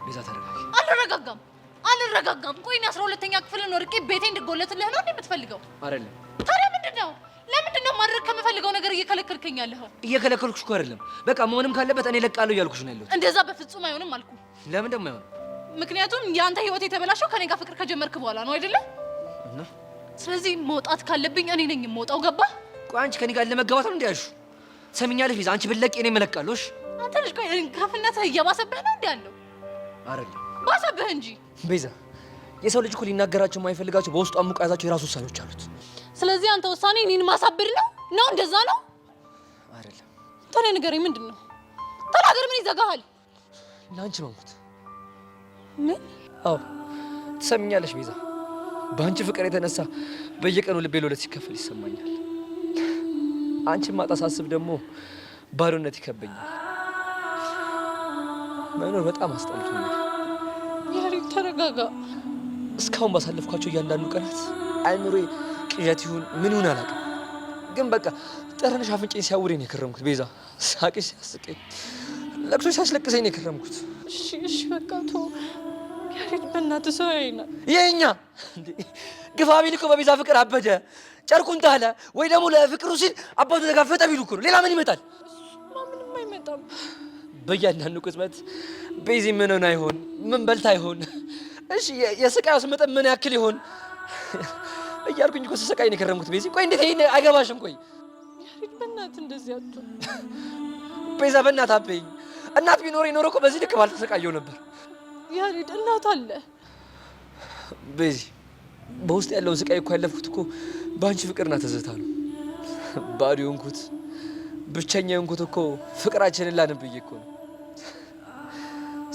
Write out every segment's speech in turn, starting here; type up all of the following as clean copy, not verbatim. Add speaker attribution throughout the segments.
Speaker 1: ቤዛ ተረጋጊ።
Speaker 2: አልረጋጋም አልረጋጋም። ቆይ እኔ 12ኛ ክፍልን ወርቄ ቤቴ እንድጎለትልህ ነው እንዴ የምትፈልገው?
Speaker 1: አይደለም።
Speaker 2: ታዲያ ምንድን ነው? ለምንድን ነው ማድረግ ከምፈልገው ነገር እየከለከልከኝ ያለኸው?
Speaker 1: እየከለከልኩሽ እኮ አይደለም። በቃ መሆንም ካለበት እኔ እለቃለሁ እያልኩሽ ነው ያለሁት።
Speaker 2: እንደዛ በፍጹም አይሆንም አልኩ።
Speaker 1: ለምን ደግሞ አይሆንም?
Speaker 2: ምክንያቱም የአንተ ህይወት የተበላሸው ከኔ ጋር ፍቅር ከጀመርክ በኋላ ነው አይደለ?
Speaker 1: እና
Speaker 2: ስለዚህ መውጣት ካለብኝ እኔ ነኝ የምወጣው። ገባ?
Speaker 1: ቆይ አንቺ ከኔ ጋር ለመጋባት ነው እንዴ ያልሽው? ትሰሚኛለሽ ቤዛ፣ አንቺ ብትለቂ እኔም እለቃለሁ። እሺ
Speaker 2: አንተ ልጅ ቆይ ከፍነትህ እየባሰብህ ነው እንዴ ያለው?
Speaker 1: አይደለም
Speaker 2: ባሰብህ እንጂ
Speaker 1: ቤዛ። የሰው ልጅ እኮ ሊናገራቸው የማይፈልጋቸው በውስጡ አምቆ የያዛቸው የራሱ ውሳኔዎች አሉት።
Speaker 2: ስለዚህ አንተ ውሳኔ እኔን ማሳበድ ነው ነው? እንደዛ ነው
Speaker 1: አይደለም?
Speaker 2: ታዲያ ንገረኝ፣ ምንድን ነው? ተናገር። ምን ይዘጋሃል?
Speaker 1: ለአንቺ መሞት።
Speaker 2: ምን?
Speaker 1: አዎ ትሰሚኛለሽ ቤዛ፣ በአንቺ ፍቅር የተነሳ በየቀኑ ልቤ ለሁለት ሲከፈል ይሰማኛል። አንቺን ማጣት ሳስብ ደግሞ ባዶነት ይከበኛል። መኖር በጣም አስጠልቶኛል።
Speaker 2: ያሬድ ተረጋጋ።
Speaker 1: እስካሁን ባሳለፍኳቸው እያንዳንዱ ቀናት አይምሮዬ ቅዠት ይሁን ምን ይሁን አላውቅም፣ ግን በቃ ጠረንሽ አፍንጫዬን ሲያውደኝ ነው የከረምኩት። ቤዛ ሳቅሽ ሲያስቀኝ፣ ለቅሶሽ ሲያስለቅሰኝ ነው የከረምኩት።
Speaker 2: እሺ እሺ በቃ ተው ያሬድ፣ በእናትህ ሰው ያይናል።
Speaker 1: ይሄኛ ግፋ ቢል እኮ በቤዛ ፍቅር አበደ፣ ጨርቁን ጣለ፣ ወይ ደግሞ ለፍቅሩ ሲል አባቱ ተጋፈጠ ቢሉ እኮ ነው። ሌላ ምን ይመጣል?
Speaker 2: እሱማ ምንም አይመጣም።
Speaker 1: በእያንዳንዱ ቅጽበት ቤዚ ምን ሆና ይሆን? ምን በልታ ይሆን? እሺ የስቃዩስ መጠን ምን ያክል ይሆን እያልኩኝ እኮ ስሰቃይ ነው የከረምኩት። ቤዚ ቆይ እንዴት ይሄን አይገባሽም? ቆይ
Speaker 2: ያሬድ በእናትህ እንደዚህ አትሁን።
Speaker 1: ቤዛ በእናትህ አትበይኝ። እናት ቢኖረኝ ኖሮ እኮ በዚህ ልክ ባልተሰቃየው ነበር።
Speaker 2: ያሬድ እናት አለ።
Speaker 1: ቤዚ በውስጥ ያለውን ስቃይ እኮ ያለፍኩት እኮ በአንቺ ፍቅርና ትዝታ ነው። ባዶ የሆንኩት ብቸኛ የሆንኩት እኮ ፍቅራችንን ላንብ ብዬ እኮ ነው።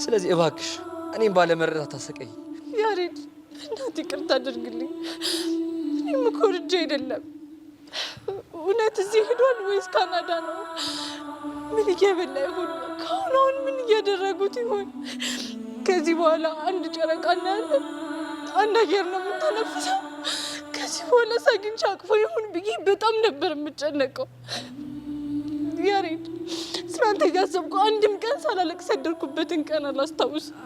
Speaker 1: ስለዚህ እባክሽ እኔም ባለመረዳት አታሰቃይኝ።
Speaker 2: ያሬድ በእናትህ ይቅርታ አድርግልኝ። እኔም እኮ ወድጄ አይደለም። እውነት እዚህ ሄዷል ወይስ ካናዳ ነው? ምን እየበላ ይሆን? ከአሁን አሁን ምን እያደረጉት ይሆን? ከዚህ በኋላ አንድ ጨረቃ እናያለን፣ አንድ አየር ነው የምንተነፍሰው። ከዚህ በኋላ ሳግኝቼ አቅፎ ይሁን ብዬ በጣም ነበር የምጨነቀው። ያሬድ ስላንተ እያሰብኩ አንድም ቀን ሳላለቅስ ያደርኩበትን ቀን አላስታውስም።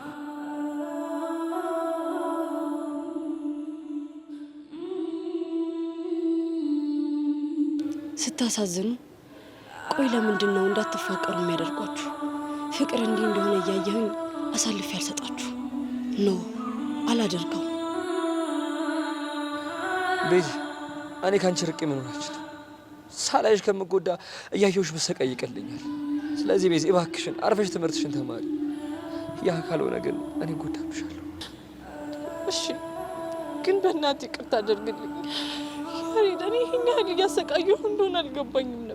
Speaker 3: ስታሳዝኑ። ቆይ ለምንድን ነው እንዳትፋቀሩ የሚያደርጓችሁ? ፍቅር እንዲህ እንደሆነ እያየሁኝ አሳልፌ አልሰጣችሁ። No አላደርገውም።
Speaker 1: ቤዚ እኔ ከአንቺ ርቄ መኖር አልችልም። ሳላይሽ ከምጎዳ እያየሁሽ ብሰቃይ ይቀለኛል። ስለዚህ ቤዚ እባክሽን አርፈሽ ትምህርትሽን ተማሪ። ያ ካልሆነ ግን እኔ እጎዳብሻለሁ።
Speaker 2: እሺ ግን በእናትህ ይቅርታ አድርግልኝ ያሬድ። እኔ ይህን ያህል እያሰቃየሁ እንደሆነ አልገባኝም ነበር።